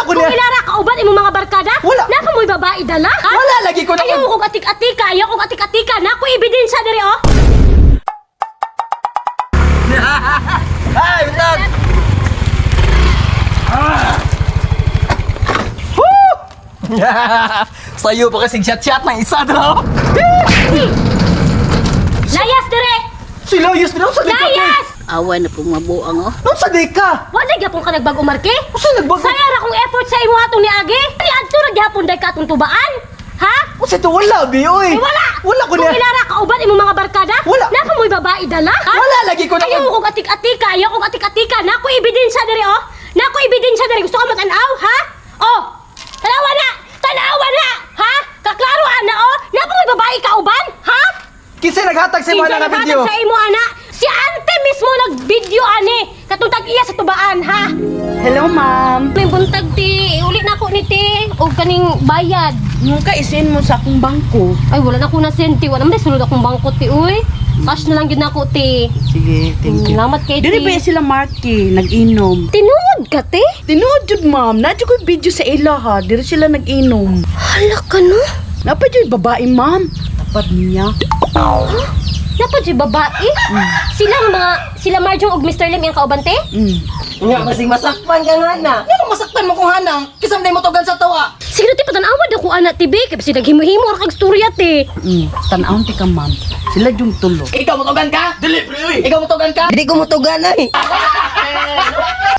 ko Kung niya. ilara kauban imong mga barkada? Wala. Napa mo'y babae dala? Ha? Wala lagi ko na- Ayaw kog atik-atika, ayaw kog atik-atika. Nako ebidensya diri oh. Ay, bitag! Ah! Woo! Sayo pa kasing chat-chat ng isa daw. Layas dire. Sila yes na sa dika. Layas! Away na pong mabuang oh. Nung sa dika. Wala gyapon ka nagbago marke? Usa nagbago? Saya ra kong effort sa imo atong niagi. Ni adto ra gyapon day ka atong tubaan. Ha? Usa to wala bi oy. Eh, wala! Wala ko Kung niya. ilara kauban imong mga barkada? Wala. Napa mo'y babae dala? Ha? Wala lagi ko na- Ayaw kog atik-atika, ayaw kog atik-atika. Nako ebidensya diri oh. Nako ebidensya diri. Gusto ka matanaw, ha? Oh. Tanawa na. Tanawa na. Ha? Kaklaro ana oh. Napa mo'y babae kauban? Ha? Kinsa naghatag sa imo Kinsa na naghatag video? sa imo ana? Si ante mismo nag-video ani katong tag-iya sa tubaan, ha? Hello, ma'am. May buntag ti, uli na ko ni ti og kaning bayad. Nung ka isin mo sa akong bangko. Ay wala na ko na senti, wala man sulod akong bangko ti uy. Cash na lang gyud nako ti. Sige, thank you. Salamat kay Dili ti. ba sila Marky nag-inom? Tinuod ka ti? Tinuod jud ma'am, na jud ko'y video sa ila ha. Dili sila nag-inom. Hala ka no. Napa jud babae ma'am. Tapad niya. Napa jud babae? Sila ang mga sila Marjong og Mr. Lim iyang kauban te? Nga, masing masakpan ka nga na. Nga, masakpan mo kung hanang. Kisam na mo tugan sa tawa. Siguro ti patan-awad ako ana ti be, kay bisig naghimo-himo ra kag storya ti. Tan-awon ti ka ma'am. Sila jud tulo. Ikaw mo ka? Dili, pre, uy. Ikaw mo ka? Hindi ko mutugan ay.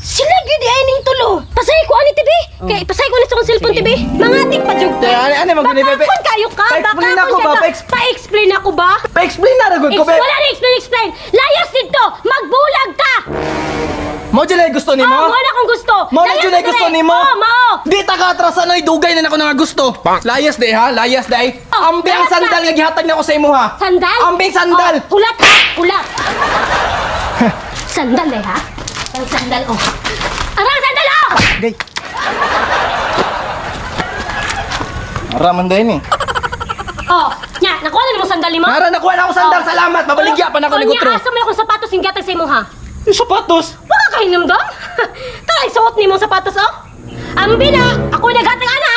Sila gyud ay ning tulo. Pasay ko ani ti be. Kay pasay ko ni sa akong cellphone ti be. Mga tik pa jud. Te, ano ano man gani bebe? Bakakon kayo ka, Pa-explain bakakon ako ba? kayo ka. Pa-explain ako ba? Pa-explain na ra gud ko be. Wala na explain, explain. Layas dito! Magbulag ka! Mo jud ay gusto nimo? Oh, mo na kung gusto. Mo na Layas jud ay na gusto dire. nimo? Oh, mao. Di ta ka atrasan oy, dugay na nako nga gusto. Layas day ha, layas day. Oh, Ambi ang layas na. sandal nga gihatag nako sa imo ha. Sandal? Ambing sandal. Oh, hulat ha! Hulat! Sandal eh ha? Ang sandal oh. Arang sandal oh! Gay. Ara man day ni. Oh, nya, nakuha na nimo sandal nimo? Nara nakuha na ako sandal, Oh. salamat. Babaligya pa nako ni Unya, Gutro. asa man akong sapatos yung gatag sa imo ha? Yung sapatos. Wala ka hinumdom? Tara, isuot nimo ang sapatos oh. Ambi na! Ako naghatag ana!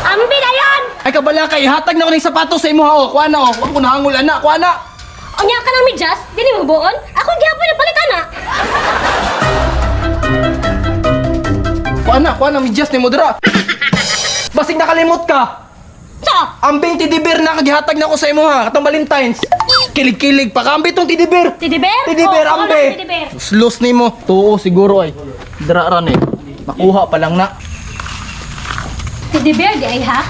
Ambi na yan! Ay kabala kay hatag na ko ning sapatos sa imo ha. Oh, kuha na oh. Wa ko nahangol ana, kuha na. Unya ka ng medyas, dili mo buon. Ako gihapon na palit ana. Kuha na medyas nimo dira. Basig nakalimot ka. So, Ambing teddy bear na kagihatag na ko sa imo ha, katong Valentine's. Kilig-kilig pa ka ambi tong teddy bear. Teddy bear? Teddy bear Oh, ambi. teddy bear. Slus nimo. Tuo siguro ay. Dira ra ni. Nakuha pa lang na. Teddy bear di ay ha?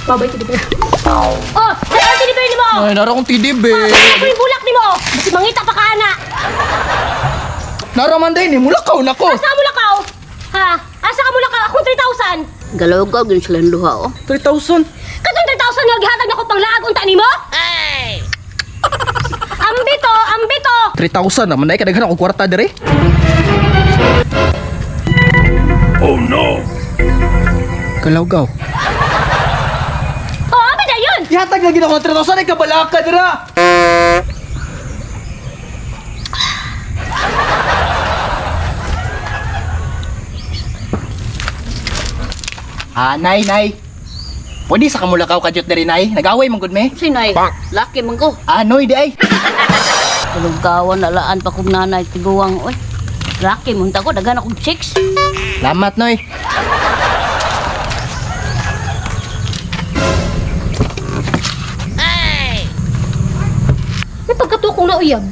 Babay teddy bear. Oh, saan ang teddy bear nimo? Ay, nara kong teddy bear. Ako yung bulak nimo. Basi mangita pa ka ana. Nara man din ni mulakaw nako. Asa mo lakaw? Ha? Asa ka mo lakaw? Akong 3,000. Galaw-gaw gyud sila duha oh. 3,000. Katong 3,000 nga gihatag nako panglaag unta nimo? Ay. Ambi to, ambi to. 3,000 naman ay kadaghan akong kwarta dire. Oh no. Kalawgaw. Oh, ambi na yun. Ihatag lagi na ako ng 3,000 ay kabalaka dira. Ah, nay, nay. Pwede sa kamulakaw kadyot diri, nay. Nag-away man gud me. Sinay, laki man ko. Ah, noy di ay. Kalugkawan alaan pa kong nanay tiguang oy. Laki mun ta ko daghan akong chicks. Salamat, noy. May pagkatukong na uyab.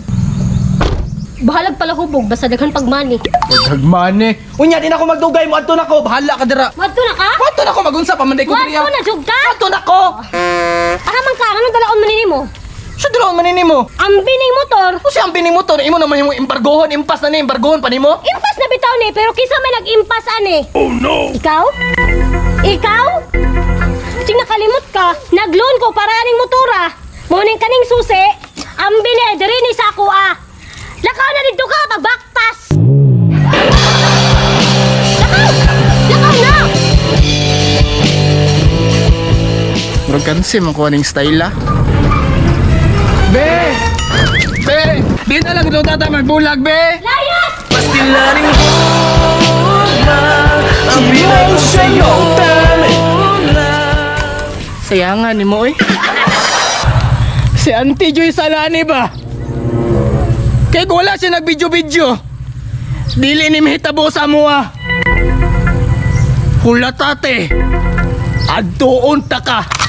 Bahalag pala hubog basta daghan pagmani. Dagmane. Unya di na ako magdugay mo adto na ko. Bahala ka dira. Madto na ka? Adto na ko magunsa pa man day ko diri. Madto na jud ka? Adto na ko. Aha man ka, anong dalaon man nimo? Sa dalawan man nimo. Ambi ning motor. Usa ang bining motor imo naman imong embargohon, impas na ni embargohon pa nimo. Impas na bitaw ni, pero kinsa may nag-impas ani? Oh no. Ikaw? Ikaw? Ting nakalimot ka. Nagloan ko para aning motora. Muning kaning susi. Ambi ni diri ni sa ako ah. Lakaw na dito ka pagbaktas. Lakaw! Lakaw na! Murag kansi man ko aning style ah. Be! Be! Di na lang ito tata magbulag, be! Layas! Pastilaning gugma ang Sayangan ni mo eh. Si Auntie Joy Salani ba? Kay kung wala siya nagbidyo-bidyo, dili ni mahitabo sa amoa. Hulatate, adtuon ta ka.